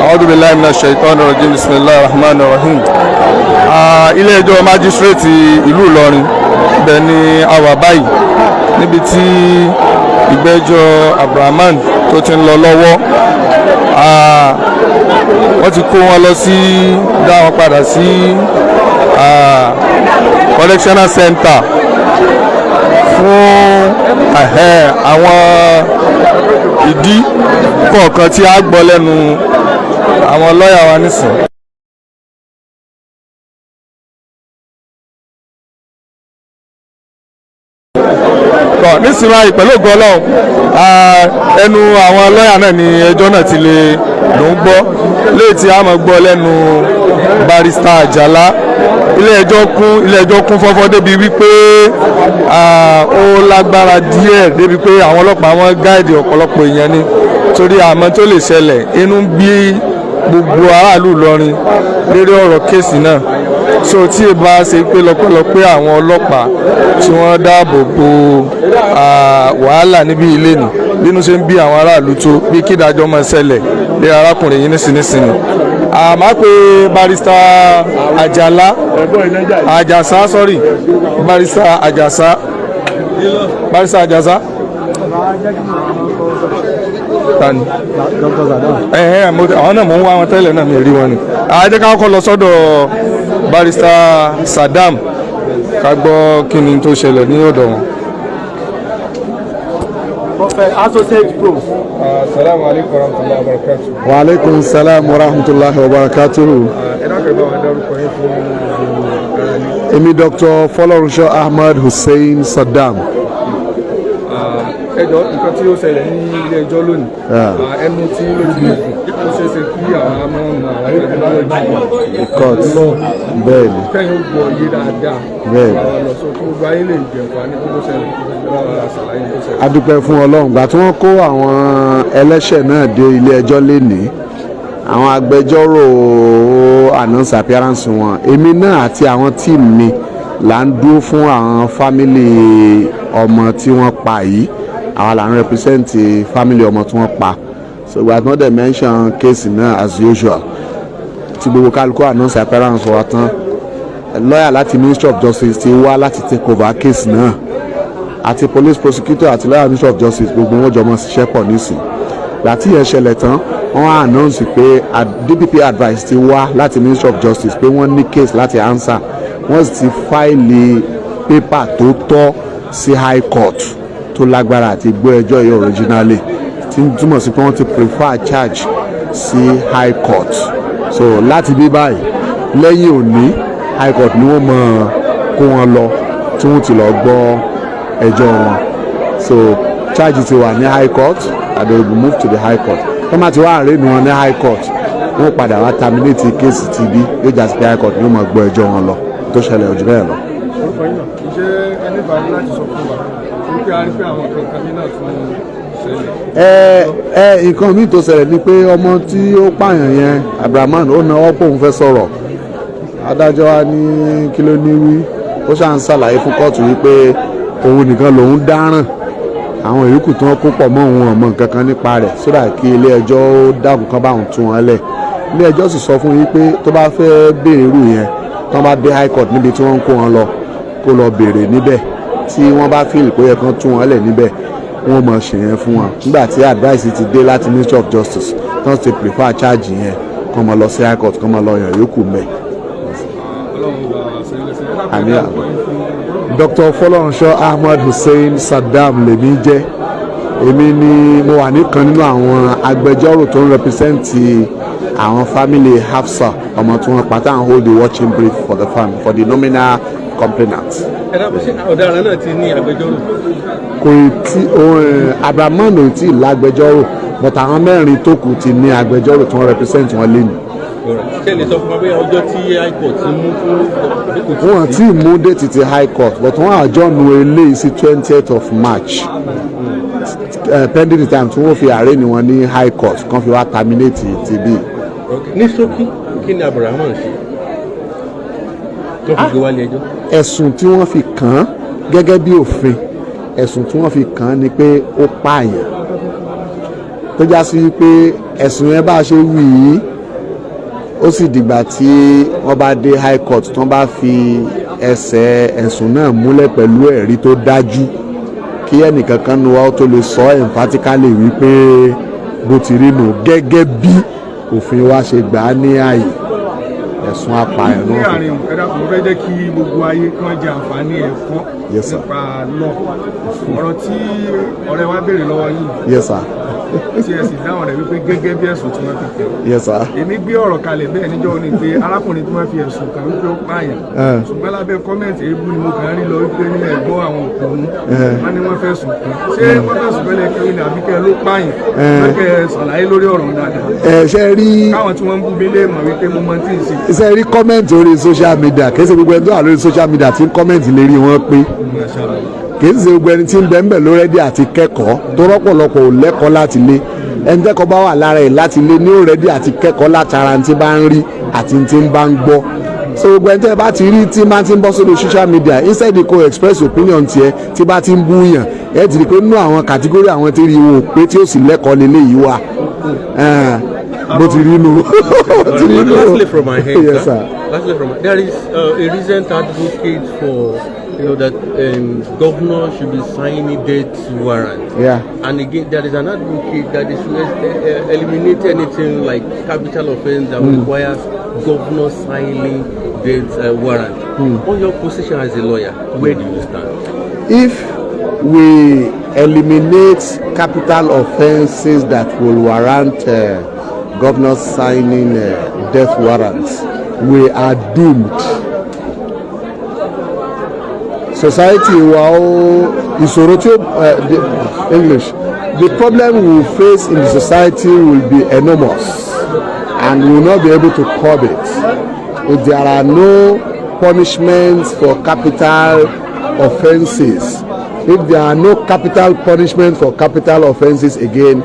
أعوذ بالله من الشيطان الرجيم، بسم الله الرحمن الرحيم. Ilé ẹjọ́ májísírèètì ìlú Ìlọrin, ibẹ̀ ni a wà báyìí, níbi tí ìgbẹ́jọ́ Abrahaman tó ti ń lọ lọ́wọ́. Wọ́n ti kó wọn lọ sí, dá wọn padà sí correctional center fún àwọn ìdí kọ̀ọ̀kan tí a gbọ́ lẹ́nu àwọn lọ́ọ̀yà wa nísìn. Tọ́ nísìnyí báyìí, pẹ̀lú ògo Ọlọ́run, ẹnu àwọn lọ́ọ̀yà náà ni ẹjọ́ náà ti lè ló ń gbọ́ léyìí tí a máa gbọ́ lẹ́nu Barrister Àjàlá. Ilé ẹjọ́ kún fọ́fọ́ débi wípé ó lágbára díẹ̀, débi pé àwọn ọlọ́pàá wọn guide ọ̀pọ̀lọpọ̀ èèyàn ni, torí àmọ́ tó lè ṣẹlẹ̀. Inú ń bí gbogbo aráàlú Ìlọrin lórí ọ̀rọ̀ case náà. So tí ẹ bá ṣe pé lọ́pẹ́lọpẹ́ àwọn ọlọ́pàá tí wọ́n dáàbò bo wàhálà níbí ilé nì, bínú ṣe ń bí àwọn aráàlú tó bí kí ìdájọ́ máa ṣẹlẹ̀ lé arákùnrin yìí nísinsìnyí. Àmọ́ pé Barrister Àjàlá, Àjàsá, sorry, Barrister Àjàsá, Barrister Àjàsá tani àwọn náà mò ń wá wọn tẹ́lẹ̀ náà, mi rí wọn ni. A jẹ́ ká kọ́kọ́ lọ sọ́dọ̀ Barrister Saddam, ká gbọ́ kí ni tó ṣẹlẹ̀ ní ọ̀dọ̀ wọn. Associate Prof. Asalaamu alaykum wa rahmatulahi wa barakatu. Wa aleykum salam wa rahmatulahi wa barakatuhu. Ẹ dákẹ́, bá wa dárúkọ yín fún gbogbo ara ní. Èmi Dr. Fọlọ́runṣọ́ Ahmed Hussein Saddam. Ẹ jọ̀ọ́, nǹkan tí ó ṣẹlẹ̀ ní ilé ẹjọ́ lónìí, ẹnu tí ló ti lè gùn, ó ṣeé ṣe kí àwọn ọmọ àwọn technology Court, bẹ́ẹ̀ ni. Kẹ́yìn ó gbọ́ yé dáadáa. Bẹ́ẹ̀ ni. Àwọn lọ sọ kí gbogbo ayé lè jẹ̀ǹfààní tó ṣẹlẹ̀, bá wa ṣàlàyé tó ṣẹlẹ̀. A dúpẹ́ fún Ọlọ́run. Gbà tí wọ́n kó àwọn ẹlẹ́ṣẹ̀ náà dé ilé ẹjọ́ lénìí, àwọn agbẹjọ́rò announce appearance wọn. Èmi náà àti àwọn team mi là ń dúró fún àwọn family ọmọ tí wọ́n pa yìí. Àwa là ń represent family ọmọ tí wọ́n pa. So ìgbà tí wọ́n dẹ̀ mention case náà, as usual, tí gbogbo kálukú announce appearance wa tán, lọ́yà láti Ministry of Justice ti wá láti take over case náà, àti police prosecutor àti lawyer Ministry of Justice, gbogbo wọn jọ mọ ṣiṣẹ́ pọ̀ nísìn. Láti yẹn ṣẹlẹ̀ tán, wọ́n á announce pé DPP advice ti wá láti Ministry of Justice pé wọ́n ní case láti answer. Wọ́n sì ti file paper tó tọ́ sí high court tó lágbára àti gbọ́ ẹjọ́ yìí originally, tí ń túmọ̀ sí pé wọ́n ti prefer charge sí high court. So láti bí báyìí, lẹ́yìn òní, high court ni wọ́n mọ̀ kó wọn lọ tí wọ́n ti lọ gbọ́ ẹjọ́ wọn. So charge ti wà ní high court and they will be moved to the high court. Tó máa ti wá arraign wọn ní high court, wọ́n padà wá terminate case tb, yóò já sí pé high court ni wọ́n máa gbọ́ ẹjọ́ wọn lọ. Tó ṣẹlẹ̀ ojú bẹ́ẹ̀ lọ. Orúkọ yín náà, ǹjẹ́ ẹni bá ní láti sọ fún wa wípé a rí pé àwọn kankan ní náà tún ṣẹlẹ̀? Ẹ ẹ, nǹkan míì tó ṣẹlẹ̀ ni pé ọmọ tí ó pààyàn yẹn, Abrahaman, ó náwó pé òun fẹ́ sọ̀rọ̀. Adájọ́ wa ní kí ló ní wí. Ó ṣáà ń ṣàlàyé fún kóòtù wípé òun nìkan lòun dáràn, àwọn ìyókù tí wọ́n kó pọ̀ mọ́ òun ọmọ nǹkan kan nípa rẹ̀, sódà kí ilé ẹjọ́ ó dákun kan báwọn tú wọn lẹ̀. Ilé ẹjọ́ sì sọ fún yín pé tó bá fẹ́ béèrè irú yẹn, tí wọ́n bá dé high court níbi tí wọ́n ń kó wọn lọ, kó lọ béèrè níbẹ̀. Tí wọ́n bá feel pé ó yẹ kán tú wọn lẹ̀ níbẹ̀, wọ́n mọ̀ ṣe yẹn fún wọn. Nígbà tí advice ti dé láti Ministry of Justice, tí wọ́n ti prefer charge yẹn, kán mọ lọ sí high court, kán mọ lọ yàn yòókù mẹ́. Àmín. Dr. Fọlọ́runṣọ́ Ahmed Hussein Saddam lèmi jẹ́. Èmi ni mo wà nìkan nínú àwọn agbẹjọ́rò tó ń represent àwọn family Hafsa, ọmọ tí wọ́n pa, tá à ń hold the watching brief for the family, for the nominal complainant. Ẹ dábàá, ṣé ọ̀daràn náà ti ní agbẹjọ́rò? Kò tí, Abrahaman ò tí ì lágbẹjọ́rò, but àwọn mẹ́rin tó kù ti ní agbẹjọ́rò tí wọ́n represent wọn lẹ́nu. Ṣé ẹ lè sọ fún wa bóyá ọjọ́ tí high court ti mú fún kò tí? Wọ́n ti mú date ti high court, but wọ́n adjourn eléyìí sí 20th of March, pending the time tí wọ́n fi arraign wọn ní high court, kan fi wá terminate tb. Ní ṣókí, kí ni Abrahaman ṣe tó fi gbé wálé ẹjọ́? Ẹ̀sùn tí wọ́n fi kàn án, gẹ́gẹ́ bí òfin, ẹ̀sùn tí wọ́n fi kàn án ni pé ó pààyàn, tó já sí pé ẹ̀sùn yẹn, bá a ṣe wí yìí. Ó sì dìgbà tí wọ́n bá dé high court, tí wọ́n bá fi ẹsẹ̀ ẹ̀sùn náà múlẹ̀ pẹ̀lú ẹ̀rí tó dájú, kí ẹnìkankan nu wa ó tó lè sọ emphatically wípé bó ti rí nù gẹ́gẹ́ bí òfin wa ṣe gbà á ní ààyè, ẹ̀sùn apààyàn Ní náà. àárín, ẹ dákun, mo fẹ́ jẹ́ kí gbogbo ayé kí wọ́n jẹ àǹfààní ẹ̀kọ́ Yes, sir. nípa lọ ọ̀rọ̀ tí ọ̀rẹ́ wa béèrè lọ́wọ́ yìí, Yes, sir. tí ẹ sì dáhùn rẹ̀ wípé gẹ́gẹ́ bí ẹ̀sùn tí wọ́n fi kàn. Yes, sir. Èmi gbé ọ̀rọ̀ kalẹ̀ bẹ́ẹ̀ níjọ́ òní pé arákùnrin tí wọ́n fi ẹ̀sùn kàn wípé ó pààyàn, ṣùgbọ́n lábẹ́ comment èébú ni mo kàn ń rí lọ wípé ní ẹ̀gbọ́ àwọn òkùnrin wọ́n ní wọ́n fẹ́ sùn kàn. Ṣé wọ́n fẹ́ sùn fẹ́lẹ́ kẹrin ní àbí kẹ́ ló pààyàn? Wọ́n kẹ́ ẹ ṣàlàyé lórí ọ̀rọ̀ dáadáa, Ẹ ṣe rí, káwọn tí wọ́n ń bú mi lè mọ̀ wípé mo mọ tí ń ṣe. Ṣe rí comment orí social media, kì í ṣe gbogbo ẹni tó wà lórí social media tí ń comment lè rí wọn pé, kì í ṣe gbogbo ẹni tí ń bẹ ń bẹ̀ ló ready àti kẹ́kọ̀ọ́, tó rọ́pọ̀lọpọ̀ ò lẹ́kọ̀ọ́ láti lé. Ẹni tẹ́kọ̀ọ́ bá wà lára ẹ̀ láti lé ní ó ready àti kẹ́kọ̀ọ́ látara tí bá ń rí àti tí ń bá ń gbọ́. So gbogbo ẹni tẹ́ bá ti rí tí máa ti ń bọ́ sórí social media, instead kó express opinion tiẹ̀, tí bá ti ń bú yàn, ẹ ti rí i pé nínú àwọn category àwọn tí rí wọn ò pé, tí ó sì lẹ́kọ̀ọ́ lélẹ́yìí wà. Bó ti rí nu, bó ti rí nu. Lastly, from my head, Yes, sir. Lastly, from my, there is a recent advocate for that governor should be signing death warrant. And again, there is an advocate that is should eliminate anything like capital offense that requires governor signing death warrant. On your position as a lawyer, where do you stand? If we eliminate capital offences that will warrant governors signing death warrants, we are doomed. Society wa ó ìṣòro tí ó the English, the problem we will face in the society will be enormous and we will not be able to curb it if there are no punishments for capital offences. If there are no capital punishment for capital offences again,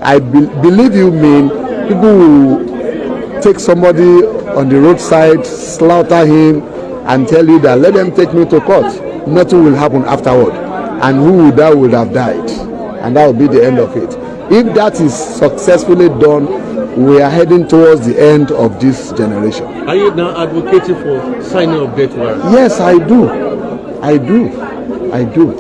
I believe you mean people will take somebody on the roadside, slaughter him and tell you that, "Let them take me to court, nothing will happen afterward," and who would die would have died, and that will be the end of it. If that is successfully done, we are heading towards the end of this generation. Are you now advocating for signing of death warrant? Yes, I do. I do. I do.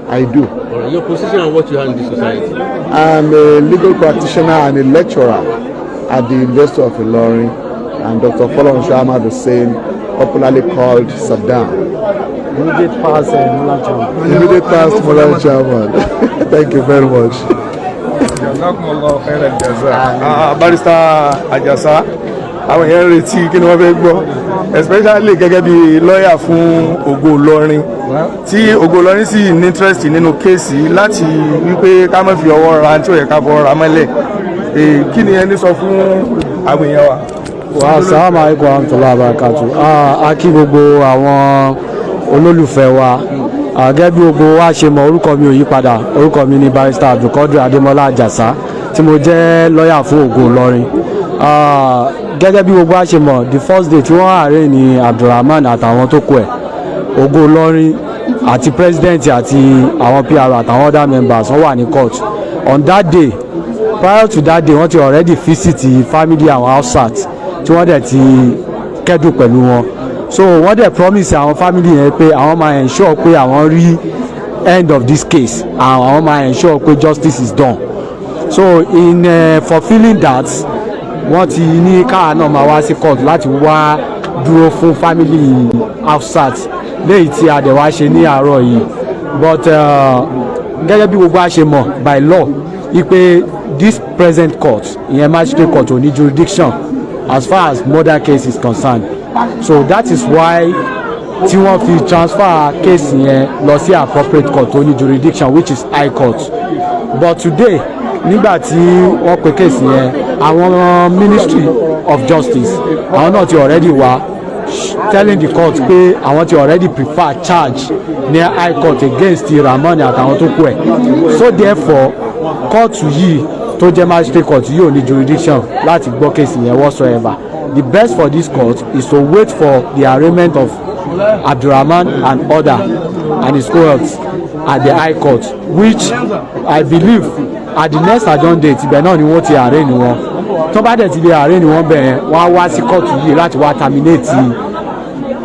I do. All right. Your position and what you have in the society. I'm a legal practitioner and a lecturer at the University of Ilorin, and Dr. Folorunsho Ahmad Hussein, popularly called Saddam. Immediate past MULAN chairman. Immediate past MULAN chairman. Thank you very much. Jazakumullahu khairan jaza. Ah, Barrister Ajasa, àwọn èèyàn ń retí kí ni wọ́n fẹ́ gbọ́, especially gẹ́gẹ́ bí lọ́ọ̀yà fún Ògo Ìlọrin, tí Ògo Ìlọrin sì ní interest nínú case láti wípé ká má fi ọwọ́ ra tí ò yẹ ká fọwọ́ ra mọ́lẹ̀. Kí ni ẹni sọ fún àwọn èèyàn wa? Wa assalamu alaikum warahmatullahi wabarakatuh. A kí gbogbo àwọn olólùfẹ́ wa. Gẹ́gẹ́ bí gbogbo wa ṣe mọ̀, orúkọ mi ò yí padà. Orúkọ mi ni Barrister Abdulkadir Adémọlá Àjàsá, tí mo jẹ́ lọ́ọ̀yà fún Ògo Ìlọrin. Gẹ́gẹ́ bí gbogbo wa ṣe mọ̀, the first day tí wọ́n arraign ní Abdulrahman àtàwọn tó kù ẹ̀, Ògo Ìlọrin àti president àti àwọn PR àtàwọn other members, wọ́n wà ní court on that day. Prior to that day, wọ́n ti already visit family àwọn Hafsat, tí wọ́n dẹ̀ ti kẹ́dùn pẹ̀lú wọn. So wọ́n dẹ̀ promise àwọn family yẹn pé àwọn máa ensure pé àwọn rí end of this case and àwọn máa ensure pé justice is done. So in fulfilling that, wọ́n ti ní káà náà máa wá sí court láti wá dúró fún family Hafsat, léyìí tí a dẹ̀ wá ṣe ní àárọ̀ yìí. But gẹ́gẹ́ bí gbogbo a ṣe mọ̀, by law, wípé this present court, ìyẹn magistrate court, ò ní jurisdiction as far as murder case is concerned. So that is why tí wọ́n fi transfer case yẹn lọ sí appropriate court tó ní jurisdiction, which is high court. But today, nígbà tí wọ́n pe case yẹn, àwọn Ministry of Justice, àwọn náà ti already wá telling the court pé àwọn ti already prefer charge ní high court against Ramoni àtàwọn tó kù ẹ̀. So therefore, kóòtù yìí tó jẹ́ magistrate court yìí ò ní jurisdiction láti gbọ́ case yẹn whatsoever. The best for this court is to wait for the arraignment of Abdulrahman and other and his cohorts at the high court, which I believe at the next adjourned date, ibẹ̀ náà ni wọ́n ti arraign wọn. Tó bá dẹ̀ ti lè arraign wọ́n bẹ̀rẹ̀, wọ́n á wá sí kóòtù yìí láti wá terminate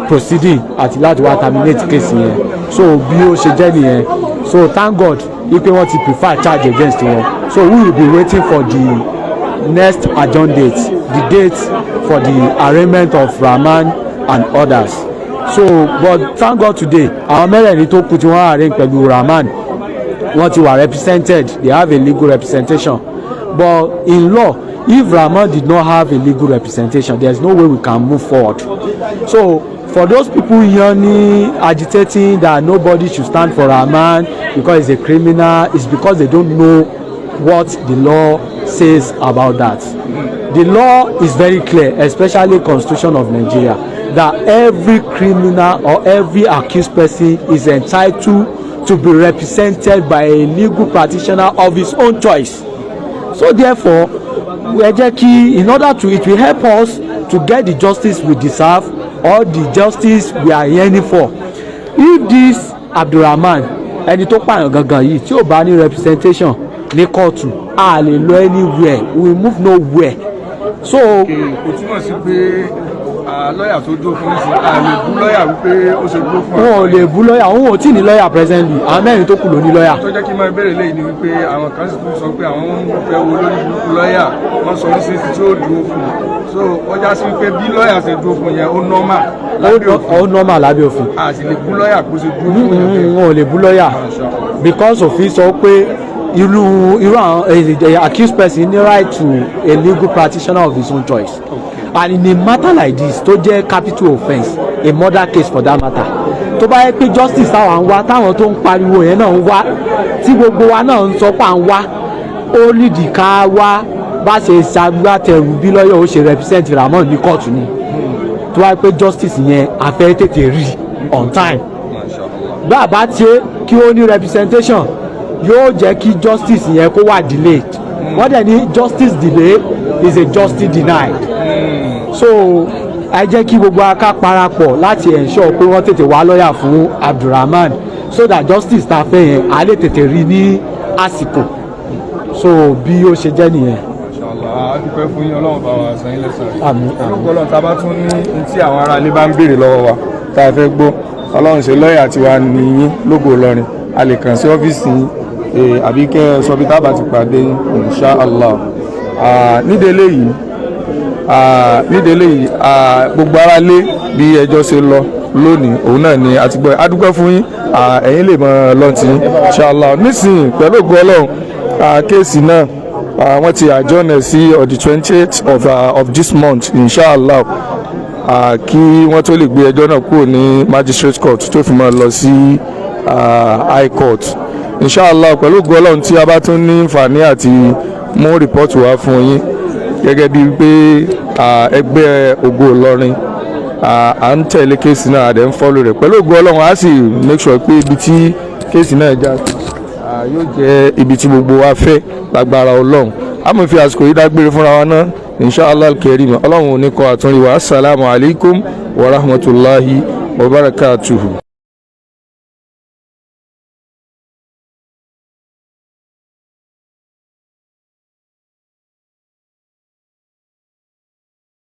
proceeding àti láti wá terminate case yẹn. So bí ó ṣe jẹ́ nìyẹn. So thank God wípé wọ́n ti prefer charge against wọn. So we will be waiting for the next adjourned date, the date for the arraignment of Rahman and others. So, but thank God, today àwọn mẹ́rẹ̀ẹ̀rin tó kù tí wọ́n arraign pẹ̀lú Rahman, wọ́n ti wà represented. They have a legal representation. But in law, if Rahman did not have a legal representation, there is no way we can move forward. So for those people yearning, agitating that nobody should stand for Rahman because he's a criminal, it's because they don't know what the law says about that. The law is very clear, especially Constitution of Nigeria, that every criminal or every accused person is entitled to be represented by a legal practitioner of his own choice. So therefore, ẹ jẹ́ kí in order to, it will help us to get the justice we deserve or the justice we are yearning for. If this Abdulrahman, ẹni tó pààyàn gangan yìí, tí ò bá ní representation ní kóòtù, a lè lọ anywhere, we move nowhere. So Kò túmọ̀ sí pé lọ́ọ̀yà tó dúró fún sí a lè bú lọ́ọ̀yà wípé ó ṣe dúró fún. Wọn ò lè bú lọ́ọ̀yà, òun ò tí ì ní lọ́ọ̀yà presently. Àwọn mẹ́rin tó kù ló ní lọ́ọ̀yà. Tó jẹ́ kí n máa béèrè léyìí ni wípé àwọn kan sì tún sọ pé àwọn ń fẹ́ wo lórí burúkú lọ́ọ̀yà wọ́n sọ ní sísè tí ó dúró fún un. So ó já sí wípé bí lọ́ọ̀yà ṣe dúró fún yẹn, ó normal lábẹ́ òfin. Ó normal lábẹ́ òfin. A sì lè bú lọ́ọ̀yà kó ṣe dúró fún yẹn bẹ́ẹ̀. Wọn ò lè bú lọ́ọ̀yà because òfin sọ pé irú àwọn accused person ní right to a legal practitioner of his own choice. And in a matter like this tó jẹ́ capital offence, a murder case for that matter, tó bá yẹ pé justice táwọn ń wá, táwọn tó ń pariwo yẹn náà ń wá, tí gbogbo wa náà ń sọ pé à ń wá, ó nídìí ká wá bá ṣe ṣagbátẹrù bí lọ́yà ó ṣe represent Ramon ní kóòtù ni. Tó wáyé pé justice yẹn a fẹ́ tètè rí on time, bá a bá tiẹ̀ kí ó ní representation, yóò jẹ́ kí justice yẹn kó wà delayed. Wọ́n dẹ̀ ní justice delay is a justice denied. So ẹ jẹ́ kí gbogbo wa ká parapọ̀ láti ensure pé wọ́n tètè wá lọ́ọ̀yà fún Abdulrahman so that justice tá a fẹ́ yẹn, a lè tètè rí ní àsìkò. So bí ó ṣe jẹ́ nìyẹn. Inshallah, a dúpẹ́ fún yín. Ọlọ́run bá wa san yín lẹ́san. Àmín, àmín. Olóògbé Ọlọ́run, tá a bá tún ní ní tí àwọn ará ilé bá ń béèrè lọ́wọ́ wa tá a fẹ́ gbọ́, Ọlọ́run ṣe lọ́ọ̀yà tiwa nìyín lógo Ìlọrin, a lè kàn sí ọ́fíìsì yín àbí kẹ́ ẹ sọ bí tá a bá ti pàdé yín, inshallah. Nídìí eléyìí, gbogbo ará lé, bí ẹjọ́ ṣe lọ lónìí òun náà ni a ti gbọ́. A dúpẹ́ fún yín. Ẹ̀yin lè mọ lọ́ntì yín, inshallah. Nísìnyí, pẹ̀lú ògo Ọlọ́run, case náà, wọ́n ti adjourn ẹ̀ sí on the 28th of this month, inshallah, kí wọ́n tó lè gbé ẹjọ́ náà kúrò ní magistrate court tó fi máa lọ sí high court, inshallah. Pẹ̀lú ògo Ọlọ́run, tí a bá tún ní àǹfààní àti mú report wá fún yín gẹ́gẹ́ bíi pé ẹgbẹ́ Ògo Ìlọrin à ń tẹ̀lé case náà, a dẹ̀ ń follow rẹ̀. Pẹ̀lú ògo Ọlọ́run, a sì make sure pé ibi tí case náà já sí yóò jẹ́ ibi tí gbogbo wa fẹ́ lágbára Ọlọ́run. A mọ̀ fi àsìkò yìí dágbére fúnra wa náà, inshallah kerim. Ọlọ́run ò ní kọ́ àtúnrí wa. Assalamu alaikum wa rahmatulahi wa barakatuhu.